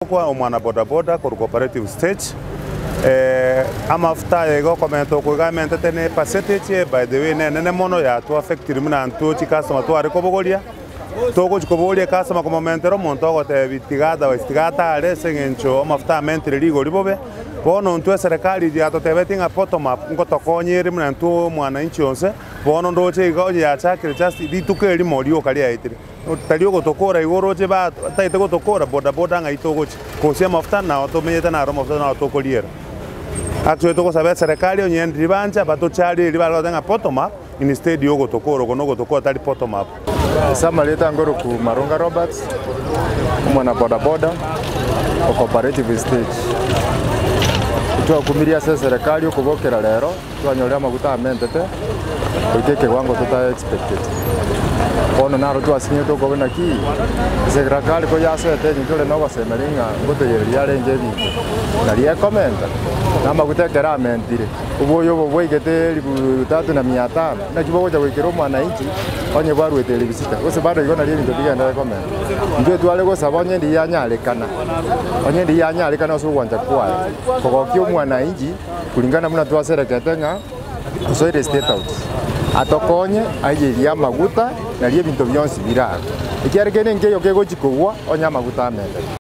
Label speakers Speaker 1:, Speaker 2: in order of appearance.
Speaker 1: Kwa omwana bodaboda korwa cooperative stage amafuta aya iga okomenta oko iga amentete ne percentage by the way nenene mono yatwa affectiri buna intwe chicustomer tware kobogoria, togochi kobogoria ecustomer komomentera omonto ogotebi tiga otherwise tiga atare ase eng'encho amafuta amentire rigori bobe. Bono intwe eserekari eye yatotebetie ng'a bottom up ngotokonya ere buna intwe omwananchi onse, bono ndoche iga onye yachakire just rituko erimo rioka riaetire. Tari ogotokora igo oroche bataete gotokora bodaboda ng'ai togochia kosia amafuta nao tomenyete naro amafuta nao tokoriera. Actually togosaba eserekari onye ndiri bancha batocharie erio bare goteba ng'a bottom up instead ya ogotokora oko nogotokora tari bottom up.
Speaker 2: Ase amarieta ngoruku Marunga Robert, omwana bodaboda o cooperative stage. Twakumirie ase eserekari okobokera rero. Twanyorire amaguta amentete goika ekewango tota expecteti. Bono naro twasinyete okoba naki eserekari koyasoete eng'encho ore nogosemeria ng'a ngotoiyereria arenge ebinto, nario ekomenta, na amaguta ekero amentire, oboyo obo bwaigete elifu tatu na mia tano, naki bogocha goikera omwananchi onye bwaruete elifu sita, gose bado igo nario ebinto bigenderere komenta. Intwe tware gosaba onye ndiyo yanyarekana, onye ndiyo yanyarekana ase ogwancha kwaye, kogokia omwananchi. Kulingana buna twaserekete ng'a tosoire State House, atokonye aiyerie amaguta nario ebinto bionsi birabe. Ekiagera kende nkeiyo kegochi kogwa onye amaguta amentete.